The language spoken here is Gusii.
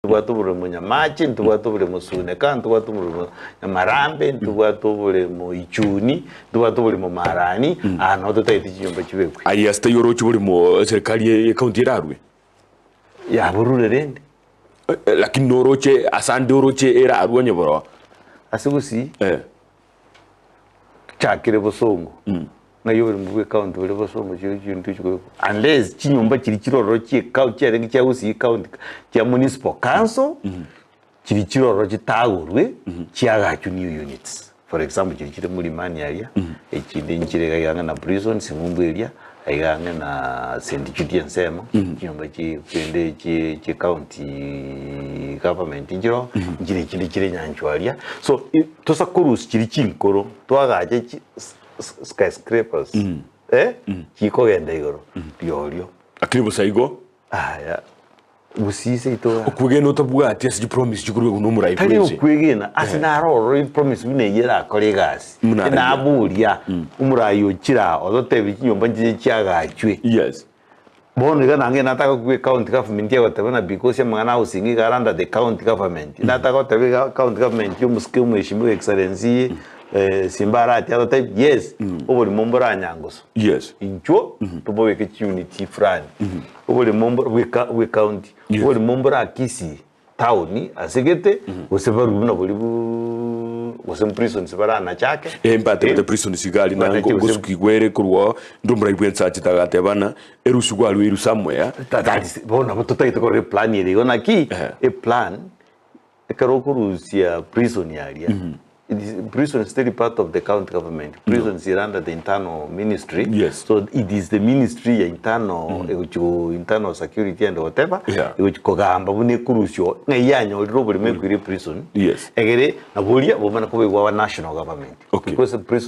Ntobwate oboremo Nyamache, ntobwate oboremo Suneka, ntobwate oboremo Nyamarambe, ntobwate oboremo Ichuni, ntobwate oboremo Marani, aa nao totagete chinyomba chibekwe. Aye ase taiyo oroche oboremo eserikari ye county erarwe? Yaborure rende. Lakini noroche ase ande oroche erarwe onye boroo? Ase gusii. Eh. Chakire bosongo, ng'ai oboremo bwa ecounty bore bosongo chire chinto chikoigwa unless chinyomba chiria chire ororo chia ecounty chiarenge chia gusii county chia municipal council chiria chire ororo chitagorwe chiagachwe new units. For example chiria chire Mulimani aria, echinde nchire iga iga ang'e na prisons ng'umbu eria, aiga ang'e na St Jude ensemo, chinyomba chi kende chie chie county government nchiroo, nchire echinde chire nyanchwa aria. So i tosa korusia chiria chinkoro, twagacha chi skyscrapers eh, chikogenda igoro, riorio. Lakini bosa igo. Aya, gusii seito iga. Okwegena otabwati ase chipromise chikorwegwa nomorai Tari bwense. okwegena, ase naro ororo epromise buna eyio erakore egasi. Buna arenge. Naboria, omorai ochire aa, ototebi chinyomba nchiche chiagachwe. Yes. Bono iga nange nataka kobua ecounty government egoteba na because amang'ana a housing iga are under the county government. Nataka goteba iga county government ya omosike omweshimiwa excellency Simba Arati agotebi yes, oborimo mboranyangoso. Yes. Inchuo tobobeke chiunit fulani. Oborimo mbora bwe bwe county. Yes. Oborimo mbora Kisii town ase gete gose barwe buna boria buuuu gose prisons baranachake. Eh, mbatebete prisons iga aria Banache nango gose- ngosukigwa ere korwa oo, ndwo omorai bw'ensacha tagatebana, erusigwe arwe eru somewhere. That is bono nabo totagete korora eplan ere igo naki, eplan ekero okorusia prison aria, it is prison is still part of the county government, prison is under the internal ministry, Yes. so it is the ministry ya internal egochi go internal security and whatever, Yeah. egochi kogamba buna ekorusia ng'ai yanyorire oboremo ekoira eprison, Yes. egere nabo oria bomana koba igwa national government Okay. because prison.